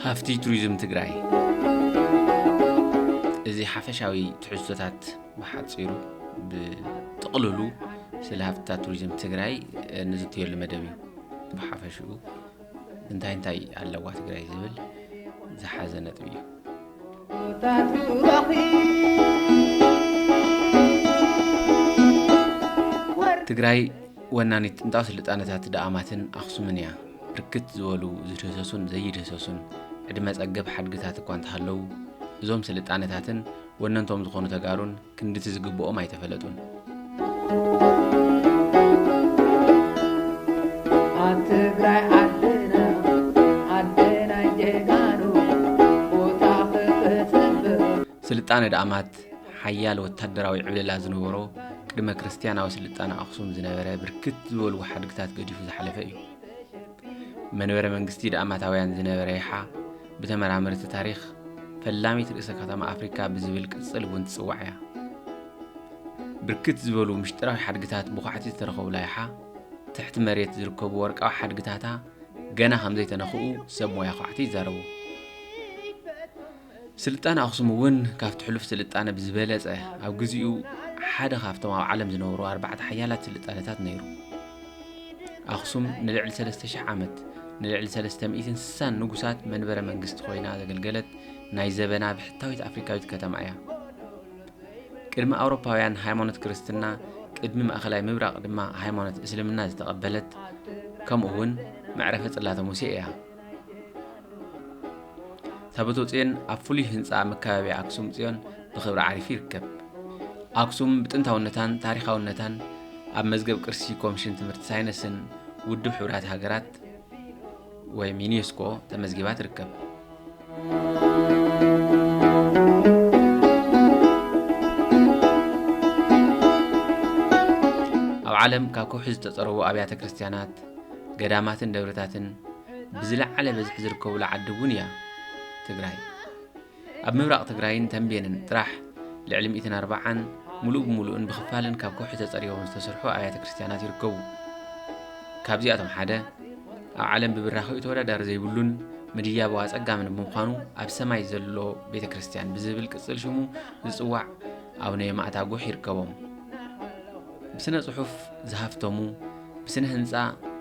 ሃፍቲ ቱሪዝም ትግራይ። እዚ ሓፈሻዊ ትሕዝቶታት ብሓፂሩ፣ ብጥቕልሉ ስለ ሃፍትታት ቱሪዝም ትግራይ እንዝትየሉ መደብ እዩ። ብሓፈሽኡ እንታይ እንታይ ኣለዋ ትግራይ ዝብል ዝሓዘ ነጥቢ እዩ። ትግራይ ወናኒት ጥንታዊ ስልጣነታት ደኣማትን ኣኽሱምን እያ። ብርክት ዝበሉ ዝድህሰሱን ዘይድህሰሱን ዕድመ ጸገብ ሓድግታት እኳ እንተሃለዉ፣ እዞም ስልጣነታትን ወነንቶም ዝኾኑ ተጋሩን ክንድቲ ዝግብኦም ኣይተፈለጡን። ኣብ ትግራይ ዓድና፣ ዓድና ጀጋኑ፣ ቦታ ክተጸብቕ። ስልጣነ ደኣማት ሓያል ወታደራዊ ዕብለላ ዝነበሮ፣ ቅድመ ክርስትያናዊ ስልጣነ ኣኽሱም ዝነበረ ብርክት ዝበሉ ሓድግታት ገዲፉ ዝሓለፈ እዩ። መንበረ መንግስቲ ደኣማታውያን ዝነበረ ይሓ፣ ብተመራመርቲ ታሪኽ ፈላሚት ርእሰ ከተማ ኣፍሪካ ብዝብል ቅጽል እውን ትጽዋዕ እያ። ብርክት ዝበሉ ምሽጥራዊ ሓድግታት ብኳዕቲ ዝተረኸቡላ ይሓ፣ ትሕቲ መሬት ዝርከቡ ወርቃዊ ሓድግታታ ገና ከም ዘይተነኽኡ ሰብ ሞያ ኳዕቲ ይዛረቡ። ስልጣነ ኣኽሱም እውን ካብቲ ሕሉፍ ስልጣነ ብዝበለጸ፣ ኣብ ግዜኡ ሓደ ካብቶም ኣብ ዓለም ዝነበሩ ኣርባዕተ ሓያላት ስልጣነታት ነይሩ። ኣኽሱም ንልዕሊ ሰለስተ ሽሕ ዓመት፣ ንልዕሊ ሰለስተ ሚእትን ስሳን ንጉሳት መንበረ መንግስቲ ኮይና ዘገልገለት ናይ ዘበና ብሕታዊት ኣፍሪካዊት ከተማ እያ። ቅድሚ ኣውሮፓውያን ሃይማኖት ክርስትና፣ ቅድሚ ማእኸላይ ምብራቕ ድማ ሃይማኖት እስልምና ዝተቐበለት፣ ከምኡ እውን መዕረፈ ጽላተ ሙሴ እያ። ታቦተ ጽዮን ኣብ ፍሉይ ህንጻ መካበብያ ኣክሱም ጽዮን ብኽብሪ ዓሪፉ ይርከብ። ኣክሱም ብጥንታውነታን ታሪኻውነታን ኣብ መዝገብ ቅርሲ ኮሚሽን ትምህርቲ ሳይንስን ውድብ ሕቡራት ሃገራት ወይም ዩኔስኮ ተመዝጊባ ትርከብ። ኣብ ዓለም ካብ ከውሒ ዝተጸረቡ ኣብያተ ክርስቲያናት፣ ገዳማትን ደብርታትን ብዝለዓለ በዝሒ ዝርከቡላ ዓዲ እውን እያ ትግራይ። ኣብ ምብራቕ ትግራይን ተምቤንን ጥራሕ ልዕሊ ሚእትን ኣርባዓን ምሉእ ብምሉእን ብኽፋልን ካብ ከውሒ ተጸሪቦም ዝተሰርሑ ኣብያተ ክርስቲያናት ይርከቡ። ካብዚኣቶም ሓደ ኣብ ዓለም ብብራኺኡ ተወዳዳሪ ዘይብሉን ምድያቡ ኣጸጋምን ብምዃኑ ኣብ ሰማይ ዘሎ ቤተ ክርስቲያን ብዝብል ቅጽል ሽሙ ዝጽዋዕ ኣቡነ የማእታ ጉሕ ይርከቦም። ብስነ ጽሑፍ ዝሃፍተሙ፣ ብስነ ህንጻ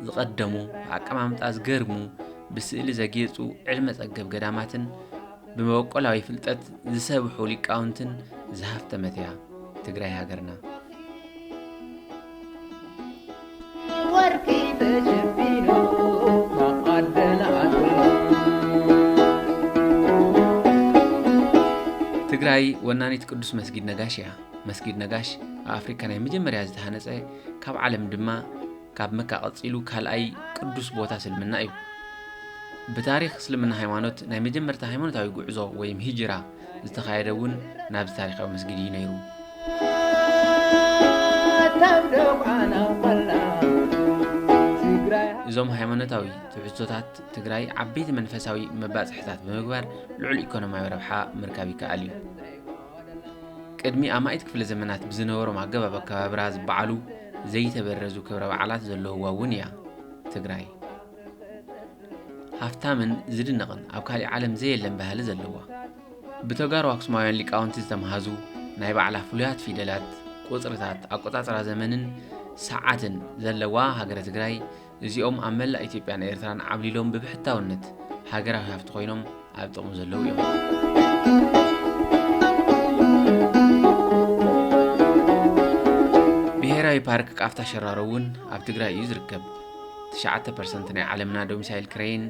ዝቐደሙ፣ ብኣቀማምጣ ዝገርሙ፣ ብስእሊ ዘጌጹ ዕድመ ጸገብ ገዳማትን ብመበቆላዊ ፍልጠት ዝሰብሑ ሊቃውንትን ዝሃፍተመት እያ ትግራይ ሃገርና። ወርቂ ተሸፊኑ መዓደናቱ። ትግራይ ወናኒት ቅዱስ መስጊድ ነጋሽ እያ። መስጊድ ነጋሽ ኣብ ኣፍሪካ ናይ መጀመርያ ዝተሃነፀ፣ ካብ ዓለም ድማ ካብ መካ ቀፂሉ ካልኣይ ቅዱስ ቦታ እስልምና እዩ። ብታሪኽ እስልምና ሃይማኖት ናይ መጀመርታ ሃይማኖታዊ ጉዕዞ ወይም ሂጅራ ዝተኻየደ እውን ናብዚ ታሪኻዊ መስጊድ እዩ ነይሩ። እዞም ሃይማኖታዊ ትሕዝቶታት ትግራይ ዓበይቲ መንፈሳዊ መባፅሕታት ብምግባር ልዑል ኢኮኖሚያዊ ረብሓ ምርካብ ይከኣል እዩ። ቅድሚ ኣማኢት ክፍለ ዘመናት ብዝነበሮም ኣገባብ ኣከባብራ ዝበዓሉ ዘይተበረዙ ክብረ በዓላት ዘለውዋ እውን እያ ትግራይ። ሃፍታምን ዝድነቕን ኣብ ካሊእ ዓለም ዘየለን ባህሊ ዘለዋ። ብተጋሩ ኣክሱማውያን ሊቃውንቲ ዝተምሃዙ ናይ ባዕላ ፍሉያት ፊደላት፣ ቁፅርታት፣ ኣቆፃፅራ ዘመንን ሰዓትን ዘለዋ ሃገረ ትግራይ፣ እዚኦም ኣብ መላእ ኢትዮጵያን ኤርትራን ዓብሊሎም ብብሕታውነት ሃገራዊ ሃፍቲ ኮይኖም ኣብ ጥቕሚ ዘለዉ እዮም። ብሄራዊ ፓርክ ቃፍታ ሸራሮ እውን ኣብ ትግራይ እዩ ዝርከብ። ትሽዓተ ፐርሰንት ናይ ዓለምና ዶሚሳይል ክሬን፣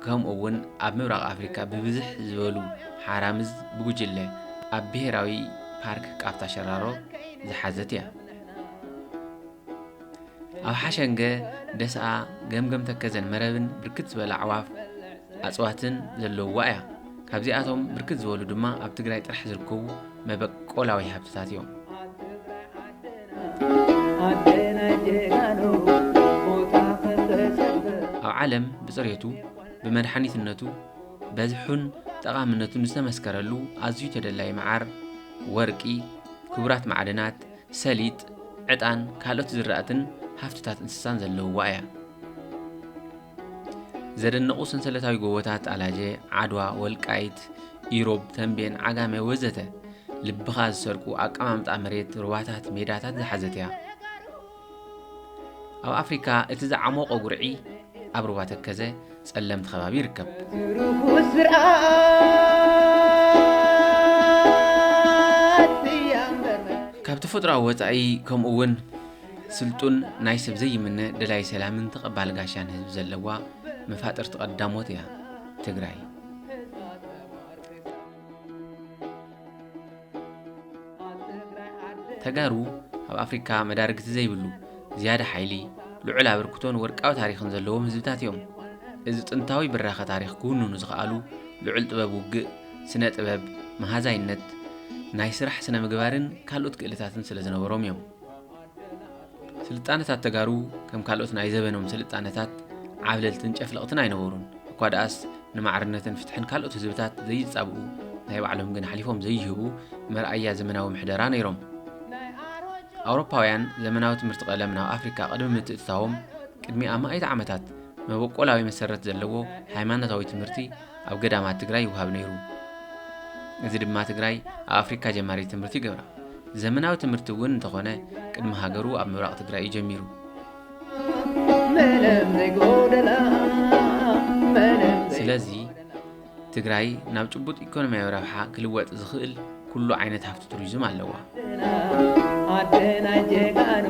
ከምኡ እውን ኣብ ምብራቕ ኣፍሪካ ብብዝሕ ዝበሉ ሓራምዝ ብጉጅለ ኣብ ብሄራዊ ፓርክ ቃፍታ ሸራሮ ዝሓዘት እያ። ኣብ ሓሸንገ፣ ደስኣ፣ ገምገም ተከዘን መረብን ብርክት ዝበላ ኣዕዋፍ፣ ኣፅዋትን ዘለውዋ እያ። ካብዚኣቶም ብርክት ዝበሉ ድማ ኣብ ትግራይ ጥራሕ ዝርከቡ መበቆላዊ ሃብትታት እዮም። ኣደና ጀጋኑ ቦታ ከተሰብር። ኣብ ዓለም ብፅሬቱ፣ ብመድሓኒትነቱ፣ በዝሑን ጠቓምነቱን ዝተመስከረሉ ኣዝዩ ተደላይ መዓር፣ ወርቂ፣ ክቡራት ማዕድናት፣ ሰሊጥ፣ ዕጣን፣ ካልኦት ዝራእትን ሃፍትታት እንስሳን ዘለውዋ እያ። ዘደንቑ ሰንሰለታዊ ጎቦታት ኣላጀ፣ ዓድዋ፣ ወልቃይት፣ ኢሮብ፣ ተንቤን፣ ዓጋመ ወዘተ ልብኻ ዝሰርቁ ኣቀማምጣ መሬት፣ ሩባታት፣ ሜዳታት ዝሓዘት እያ። ኣብ ኣፍሪካ እቲ ዝዓሞቐ ጉርዒ ኣብ ሩባ ተከዘ ጸለምቲ ከባቢ ይርከብ። ርኹስ ስርዓት እያ እምበር። ካብ ተፈጥሮኣዊ ወጻኢ ከምኡ እውን ስልጡን ናይ ሰብ ዘይምነ ደላይ ሰላምን ተቐባሊ ጋሻን ህዝቢ ዘለዋ መፋጥርቲ ቀዳሞት እያ ትግራይ። ተጋሩ ኣብ ኣፍሪካ መዳርግቲ ዘይብሉ ዝያዳ ሓይሊ፣ ልዑል ኣበርክቶን ወርቃዊ ታሪኽን ዘለዎም ህዝብታት እዮም። እዚ ጥንታዊ ብራኸ ታሪኽ ክውንኑ ዝኸኣሉ ልዑል ጥበብ ውግእ፣ ስነ ጥበብ፣ መሃዛይነት፣ ናይ ስራሕ ስነ ምግባርን ካልኦት ክእለታትን ስለ ዝነበሮም እዮም። ስልጣነታት ተጋሩ ከም ካልኦት ናይ ዘበኖም ስልጣነታት ዓብለልትን ጨፍለቕትን ኣይነበሩን። እኳ ደኣስ ንማዕርነትን ፍትሕን ካልኦት ህዝብታት ዘይጻብኡ፣ ናይ ባዕሎም ግን ሓሊፎም ዘይህቡ መርኣያ ዘመናዊ ምሕደራ ነይሮም። ኣውሮፓውያን ዘመናዊ ትምህርቲ ቀለም ናብ ኣፍሪካ ቅድሚ ምትእትታዎም ቅድሚ ኣማኢት ዓመታት መበቆላዊ መሰረት ዘለዎ ሃይማኖታዊ ትምህርቲ ኣብ ገዳማት ትግራይ ይወሃብ ነይሩ። እዚ ድማ ትግራይ ኣብ ኣፍሪካ ጀማሪት ትምህርቲ ይገብራ። ዘመናዊ ትምህርቲ እውን እንተኾነ ቅድሚ ሃገሩ ኣብ ምብራቕ ትግራይ እዩ ጀሚሩ። ምንም ዘይጎደላ፣ ምንም ዘይጎደላ። ስለዚ ትግራይ ናብ ጭቡጥ ኢኮኖሚያዊ ረብሓ ክልወጥ ዝኽእል ኩሉ ዓይነት ሃፍቲ ቱሪዝም ኣለዋ። ዓደና ጀጋኑ